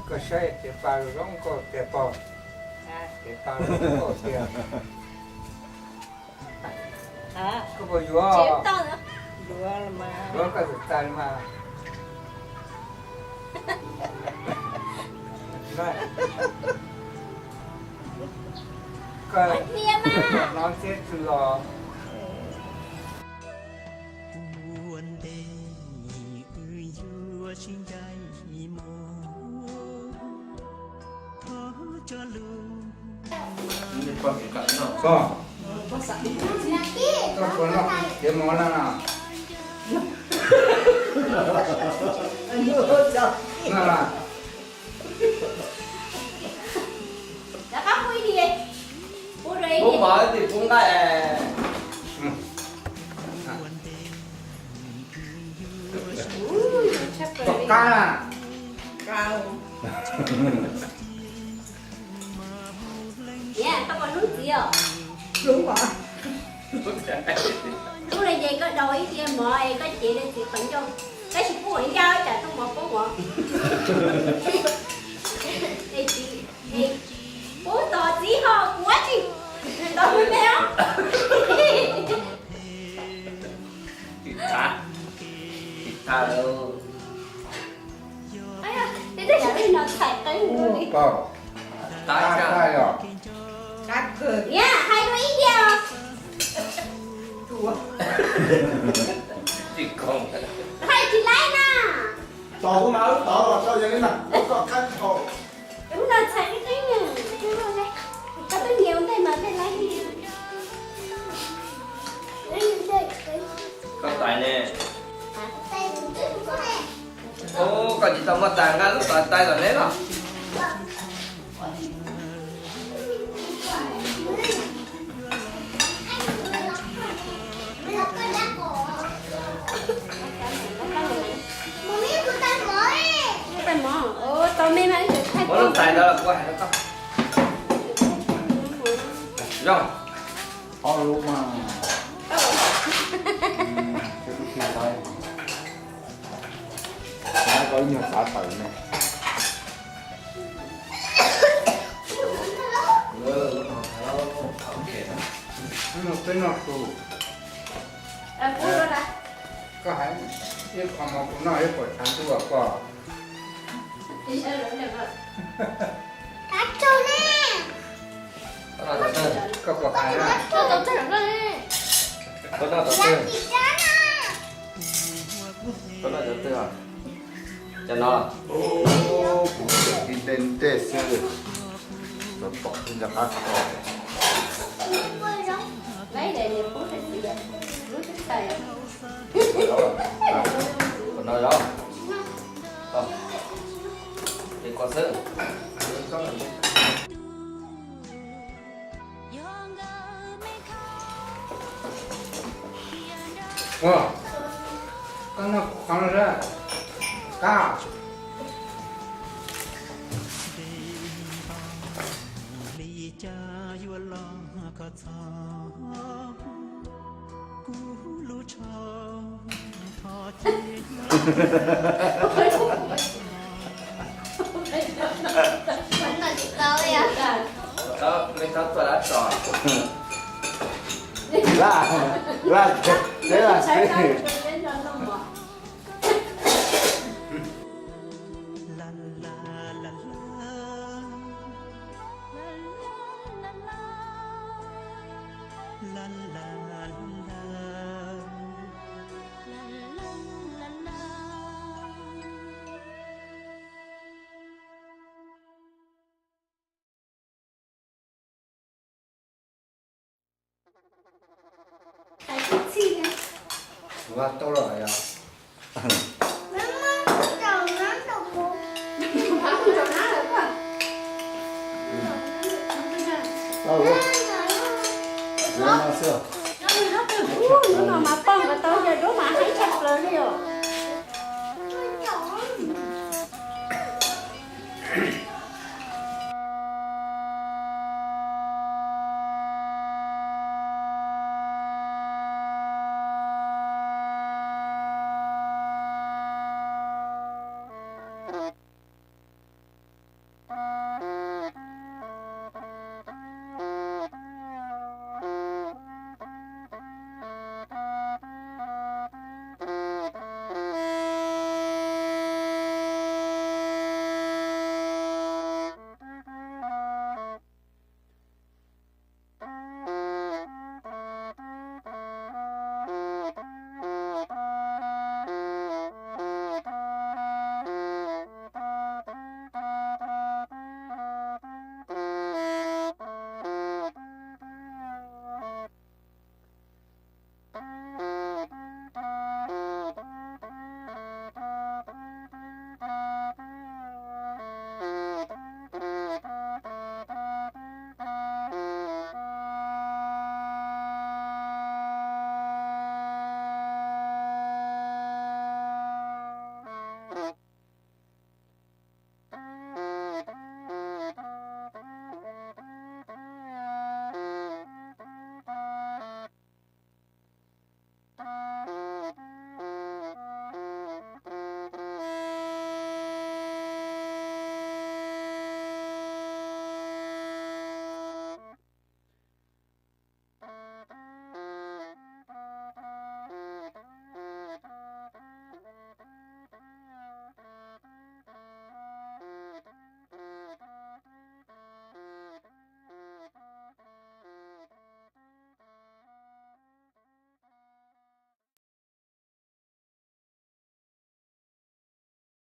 Koj saib tias pa zoo zoo nkauj tiag pog, tias pa zoo zoo nkauj tiag. Koj puas yuav? Yuav koj tus tais mas. Koj hnov ntxhiab tsw los. Koj, koj puas noj tiav mov na? Noj na. Pub mov tim pub nqaij. Koj qab na. Niam, koj puas hlub txiv os? Hlub li ces koj daus ib diav mov es koj cev li txiv qhov ncauj, tab sis pub ua ncaj tsam tuaj mov pub mov. Es txiv, pub tos txiv ho kuv ua tsi, tos me me os. Tsis txhav, tsis txhav lauj. Qab tag yog. Niam, hais dua ib diav os. Hais tsis laib na. Tos kuv mas wb tos los tso yog li na, wb koj qab tsis haum. Wb los txhais qeeb qeeb na, koj twb nyiam ua ntej mas tej laib li. Koj tais ne? Ub, koj tsis tau muaj tais nqa lub tais tais tom neb los. Tais mov, tais me mas ib txwm thaij. Muab lub tais ntawd los kuv hais rau koj. Zoo. Ob lub mas. Ib nyuag xav tawm ne. Peb noj su. Koj hais ib qho mov kuv noj ib puas tshav ntuj os pog. Koj puas hais na? Koj noj cov twg? Koj noj cov twg? Cov no. Kuv tseem tib ntej ntej xwb, tau tom twb ntog qab kho. Qhov no yog, ces koj xwb. Ua, koj noj qhov no seb. Kab. Tau, me tau tuaj dab tso. Laj, laj, laj, laj. Ua tau los yog. Ua no xwb. Hnub no mas pog nkawd tau yawg duab mas heev tshaj plaws li os.